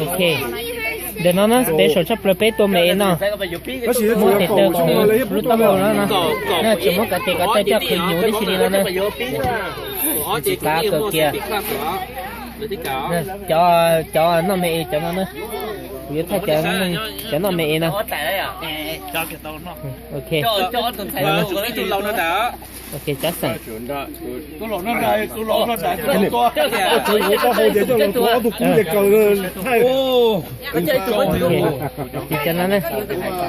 Ok, ntawm no na special tshaj plaws peb tua me es no. Muab tes taw qhwv lub taub hau no no, tseem muab kav tes kav taw coj qhwv nyuv tib si li no na. Tsis qab kawg kiag. Cov, cov noj me es cov no na. Kuv yuav thaij cov, cov noj me es no. Ok. Ok, cov xeem. Ces cov no,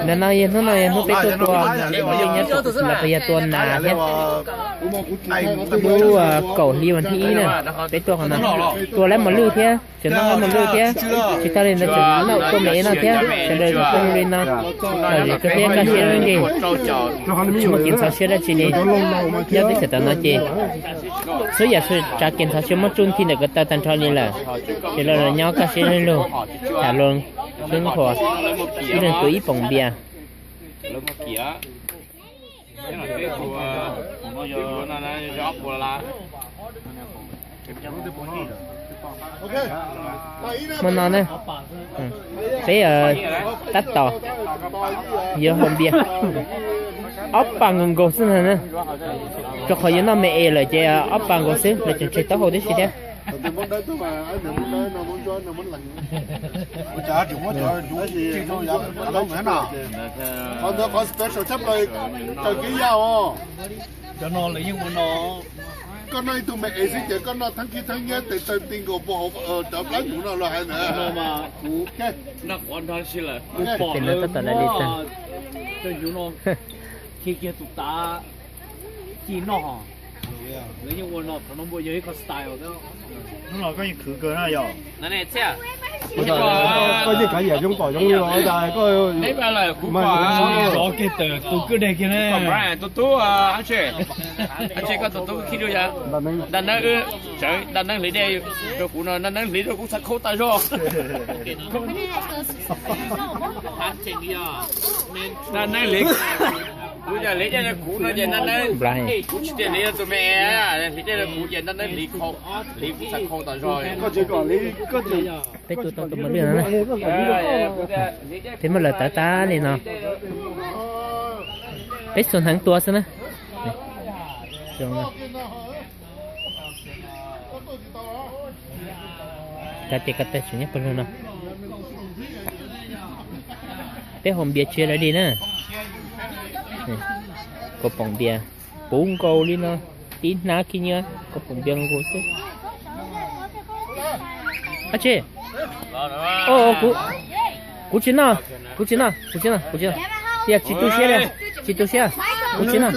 ntawm no yog hnub no yog hnub peb tuaj tua, nyob los puas yog tua nas thiab. Lub kaum hli vas thib ib na, peb tuaj qhov no, tua lab mos lwj thiab, tseem noj lab mos lwj thiab. Tsis tas li ntawd tseem noj tua me es no thiab, sawv daws zoo li no. Lom zem kawg thiab kaj siab lub ntseg, tsis muaj kev ntxhov siab dab tsi li. Nyob teb chaws tam no ces txhua yam tsav kev ntxhov siab muab tsuj nthi ntawm ko taw tag nrho li lawm. Ces los nyob kaj siab lug, tham luag hlwb nqhuas, ib leeg tua ib poom npias. Hmo no na, peb tab tom yuav haus npias ob pas nkaus nkaus xwb ntag na. Rau qhov yuav noj me es lawm ces ob pas nkaus xwb, lawv tseem tseg taub hau tib si thiab. Qhov ntawd qhov special tshaj plaws, raws kev yam os. Cov no lawv yeej ua no. Koj noj ib tug me es xwb ces koj noj theeb khib theeb nyiab tes taw ti nkaus puag hauv cov plab nyuv no los hais ntawd. Kuv noj qhov nrog si lawm, kuv pom lawv muab cov nyuv no khi kiag tus tav ci noj. Lawv yeej ua no, qhov no npuaj yog ib qho style. Hnub no koj yeej khwv kawg na yog. Koj yeej kav yam zoo tom zoo li los cas koj. Zov kiag tawm tus kwj deg kiag na. Tus tub, Ab Tse, koj tus tub khib rau yog Dab Neeb, tsawv Dab Neeb hliv dej rau kuv no, Dab Neeb hliv rau kuv txhaj khau tas zog. Dab Neeb hliv, kuv yog hliv dej rau kuv no ces Dab Neeb, kuv tsis tias hliv rau tus me, hliv dej rau kuv ces Dab Neeb hliv khau, hliv kuv txhaj khau tas zog. Peb tua tau tus mos lwj no na, peb muab lawv tawv tag li no. Peb xuas hneev tua xwb na. Kav tes kav taw tseem nyob pawg lug no. Peb haus npias tsia lawm li na. Kaum poom npias puv nkaus li no, tib hnab khib nyiab, kaum poom npias nkaus xwb. Ab Tse, kuv, kuv tsis noj, kuv tsis noj, kuv tsis noj, kuv tsis noj. Tias tsis tu siab li, tsis tu siab, kuv tsis noj,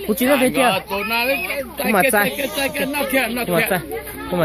kuv tsis noj tiag tiag. Kuv mam txais, kuv mam txais, kuv mam